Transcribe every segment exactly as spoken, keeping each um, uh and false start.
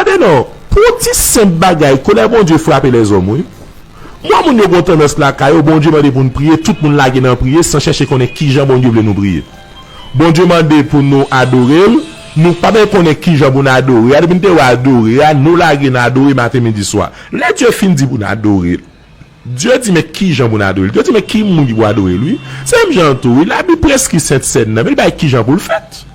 Tande non, pou ti senp bagay, kolè Bondye frape lèzòm, wi. M wè moun yo gen tandans lakay yo, Bondye mande pou n priye, tout moun lage nan priye san chèche konnen kijan Bondye vle nou priye. Bondye mande pou nou adore l, nou pa menm konnen kijan pou n adore a, depi n te wè adore a, nou lage nan adore maten, midi, swa. Lè Dye fin di pou n adore l, Dye di, men kijan pou n adore l? Dye di, men ki moun ki pou adore l, wi. Se menm jan an tou, wi, Labib preskri Sentsèn nan, men li bay kijan pou l fèt.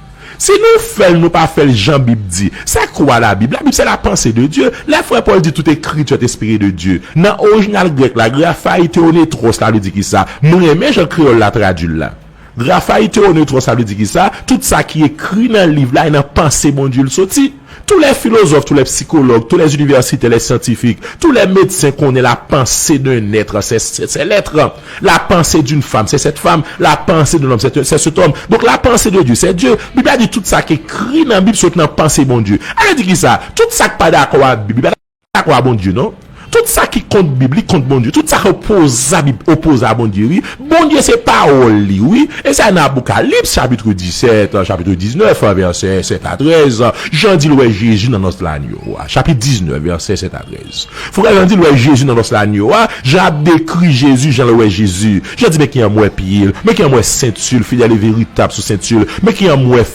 Si nou fè l, nou pa fè l jan Bib di. Sa kwa Labib? Labib se la pensée de Dieu. Lè frè Pòl di tout écriture est inspirée de Dieu, nan orijinal grèk la, graphaï theonetros la vle di kisa? M renmen jan kreyòl la tradui l la. Graphaï theonetros la vle di kisa? Tout sa ki ekri nan liv la, e nan panse Bondye l soti. Tous les philosophes, tous les psychologues, tous les universitaires, les scientifiques, tous les médecins konnen la pensée d'un être, c'est, c'est, c'est l'être. La pensée d'une femme, c'est cette femme. La pensée d'un homme, c'est, c'est cet homme. Donc la pensée de Dieu, c'est Dieu. Bib la di tout sa ki ekri nan Bib sot nan panse Bondye. Sa vle di kisa? Tout sa k pa dakò ak Bib, li pa dakò ak Bondye, non. Tout sa ki kont Bib, li kont Bondye. Tout sa k opoze a Bib, opoze a Bondye, wi. Bondye se pawòl li, wi. E sa nan Apokalips, chapit disèt, chapit diznèf, vèsè sèt a trèz. Jan di l wè Jezi nan nòs lanyo a. Chapit diznèf, vèsè sèt a trèz. Frè Jan di l wè Jezi nan nòs lanyo a. Jan ap dekri Jezi, jan l wè Jezi. Jan di, men kijan m wè pye l, men kijan m wè senti l, fidèl e veritab sou senti l, men kijan m wè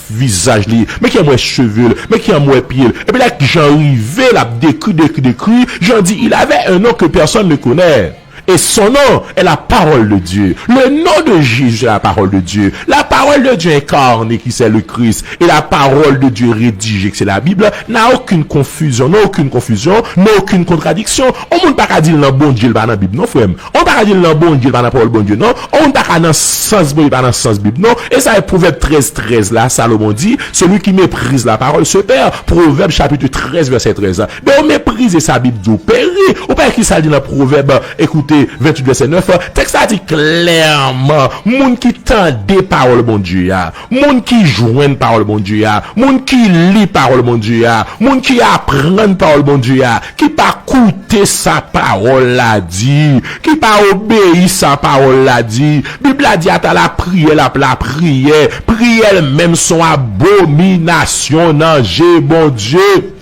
vizaj li, men kijan m wè cheve l, men kijan m wè pye l. Epi lè Jan rive, l ap dekri, dekri, dekri, Jan di, il avait un nom que personne ne connaît. Et son nom est la parole de Dieu. Le nom de Jésus est la parole de Dieu. La parole de Dieu incarnée, qui c'est le Christ. Et la parole de Dieu rédigée, qui c'est la Bible, n'a aucune confusion, n'a aucune confusion, n'a aucune contradiction. On moun pa ka di l nan Bondye, l pa nan Bib, non, frè m. On pa ka di l nan Bondye, l pa nan pawòl Bondye, non. On pa ka nan sans Bondye, l pa nan sans Bib, non. E sa e Pwovèb trèz trèz la, Salomon di, celui qui méprise la parole se perd. Proverbes chapitre treize, verset treize. Ben, ou meprize sa Bib di, ou peri. Ou pa ki sa l di nan Pwovèb, ekoute, venntuit, vèsè nèf. Tèks la di klèman, moun ki tande pawòl Bondye a, moun ki jwenn pawòl Bondye a, moun ki li pawòl Bondye a, moun ki aprann pawòl Bondye a, ki pa koute sa pawòl la di, ki pa obeyi sa pawòl la di. Bib la di ata lapriyè l ap lapriyè. Priyè l menm se yon abominasyon nan je Bondye.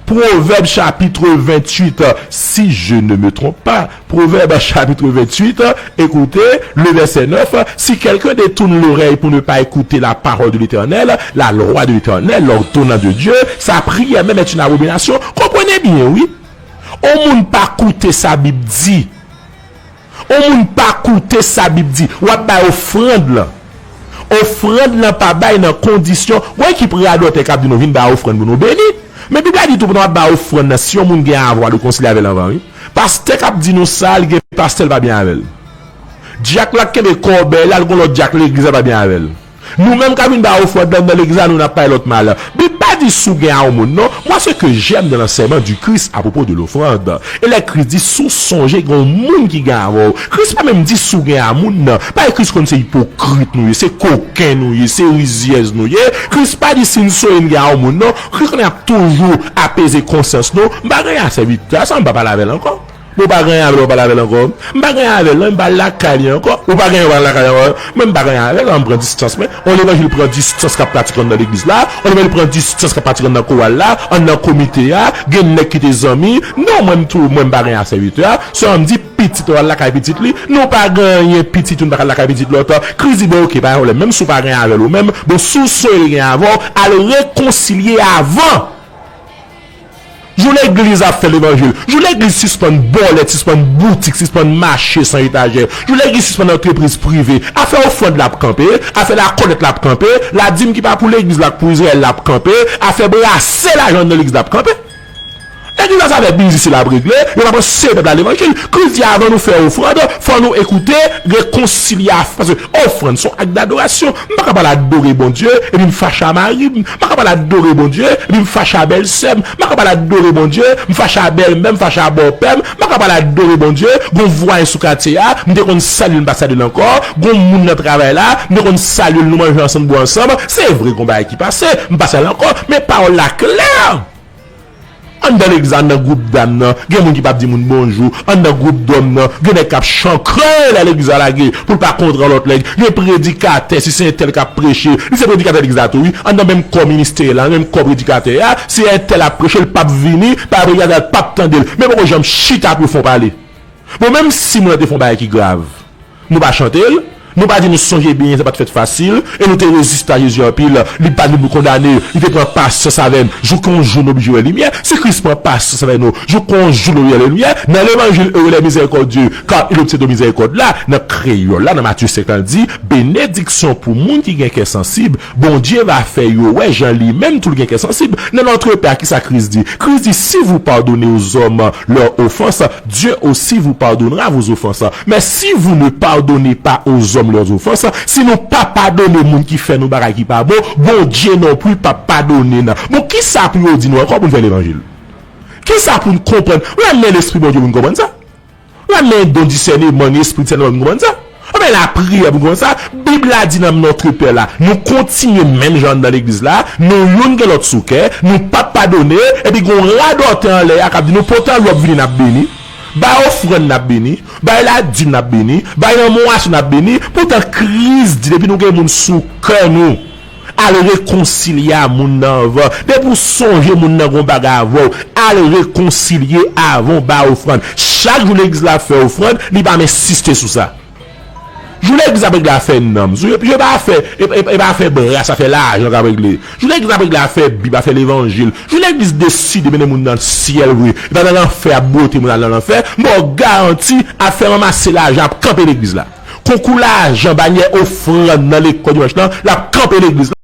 Proverbes chapitre vingt-huit, si je ne me trompe pas, Proverbes chapitre vingt-huit, écoutez, le verset neuf, si quelqu'un détourne l'oreille pour ne pas écouter la parole de l'Éternel, la loi de l'Éternel, l'ordonnance de Dieu, sa prière même est une abomination. Konprann byen, wi. On moun pa koute sa Bib di. On moun pa koute sa Bib di. W ap bay ofrann lan. Ofrann lan pa bay nan kondisyon. Wè ki radòtè k ap di nou vin bay ofrann pou nou beni. Men Bib la di tou pandan w ap bay ofrann lan, si yon moun gen avè w, al rekonsilye avè l anvan, wi. Pastè k ap di nou sa, li gen pastè l pa byen avè l. Dyak la k kenbe kòbèy la, l gon lòt dyak legliz la pa byen avè l. Nou menm k ap vin bay ofrann nan, nan legliz la, nou n ap bay lòt mal. Bib pa di si w gen a yon moun, non. Moi, ce que j'aime dans l'enseignement du Christ à propos de l'offrande, e lè Kris di, si w sonje gen yon moun ki gen avè w, Kris pa menm di si w gen a moun nan. Paske Kris konn se ipokrit nou ye, se koken nou ye, se rizyèz nou ye. Kris pa di si n sonje n gen a yon moun, non. Kris konnen ap toujou apeze konsyans nou. M pa gen a sèvitè a, sa m pa pale avè l ankò. Ou pa gen anyen avè l, ou pa pale avè l ankò. M pa gen anyen avè l, non, m pa al lakay li ankò. Ou pa gen anyen, ou pa al lakay li ankò. Mwen, m pa gen anyen avè l, m pran distans mwen. On levanjil pran distans k ap pratik anndan legliz la. On levanjil pran distans k ap pratik anndan koral la, anndan komite a. Gen nèg ki te zanmi. Non, mwen, m tou, mwen, m pa gen anyen a sèvitè a. Sèlman m di, pitit ou al lakay pitit li. Nou pa gen anyen, pitit youn pa ka al lakay pitit lòt. Kris di, bon, oke, pa gen pwoblèm. Menm si w pa gen anyen avè l ou menm, bon, si w sonje li gen anyen avè w, al rekonsilye avan. Jou legliz ap fè levanjil. Jou legliz sispann bòlèt, sispann boutik, sispann mache san etajè. Jou legliz sispann antrepriz prive. Afè ofrann la ap kanpe, afè lakòlèt la ap kanpe, ladim ki pa pou legliz la, k pou Izrayèl la ap kanpe, afè brase lajan anndan legliz la ap kanpe. Legliz la se afè biznis li l ap regle, yo pa pran serye pèp la levanjil. Kris di avan nou fè ofrann, fò nou ekoute, rekonsilye, paske ofrann se yon ak dadorasyon. M pa ka pral adore Bondye, epi m fache a mari m. M pa ka pral adore Bondye, epi m fache a bèlsè m. M pa ka pral adore Bondye, m fache a bèlmè m, m fache a bòpè m. M pa ka pral adore Bondye, gon vwayen sou katye a, m te konn salye l, m pa salye l ankò. Gon moun nan travay la, m te konn salye l, nou manje ansanm, bwè ansanm. Se vre, gon bagay ki pase, m pa salye l ankò, men pawòl la klè. Anndan legliz la, anndan gwoup dam nan, gen moun ki p ap di moun bonjou. Anndan gwoup dòm nan, gen nèg k ap chankre lè legliz la lage pou l pa kontre lòt nèg. Gen predikatè, si se entèl k ap preche, li se predikatè legliz la tou, wi. Anndan menm kò ministè a, menm kò predikatè a, si entèl ap preche, l p ap vini, pa predikatè a p ap tande l. Men poko janm chita pou yo fè yon pale. Bon, menm si moun nan te fè yon bagay ki grav, nou pa chante l, nou pa di nou sonje byen, sa pa t fèt fasil, e nou te reziste a Jezi anpil, li pa t vin pou kondane, li te pran pasyans avè n, jouk yon jou nou oblije wè limyè. Si Kris pran pasyans avè nou, jouk yon jou nou wè limyè. Nan levanjil Heureux les miséricordieux, car ils obtiendront miséricorde la, nan kreyòl la, nan Matye senk la, l di, benediksyon pou moun ki gen kè sansib, Bondye va fè yo wè jan li menm tou l gen kè sansib. Nan Notre Père, kisa Kris di? Kris di, si vous pardonnez aux hommes leurs offenses, Dieu aussi vous pardonnera vos offenses. Mais si vous ne pardonnez pas aux hommes leurs offenses, si nou pa padone moun ki fè nou bagay ki pa bon, Bondye non pli p ap padone n. Bon, kisa pou yo di nou ankò pou n fè levanjil? Kisa pou n konprann? Ou la men lespri Bondye pou n konprann sa? Ou la men don disèneman, espri disèneman pou n konprann sa? Ou la men lapriyè pou n konprann sa? Bib la di nan Notre Père la, nou kontinye menm jan anndan legliz la, nou youn gen lòt sou kè, nou p ap padone, epi gen yon radòtè anlè a k ap di nou pote anvlòp vini n ap beni, bay ofrann n ap beni, bay ladim n ap beni, bay lanmou a sou n ap beni. Poutan Kris di depi nou gen moun sou kè nou, al rekonsilye a moun nan avan. Depi w sonje moun nan gen yon bagay avè w, al rekonsilye avan w bay ofrann. Chak jou legliz la ap fè ofrann, li pa m ensiste sou sa. Jou legliz ap regle afè nanm. Jou, e pa afè, e, e, e pa afè bras, afè lajan k ap regle. Jou legliz ap regle afè Bib, afè levanjil. Jou legliz deside mennen moun nan syèl vre, e pa nan lanfè ap bwote moun al nan lanfè. M ba w garanti, afè ranmase lajan ap kanpe legliz la. Konkou lajan, banyè ofrann nan lekòl dimanch lan, l ap kanpe legliz la.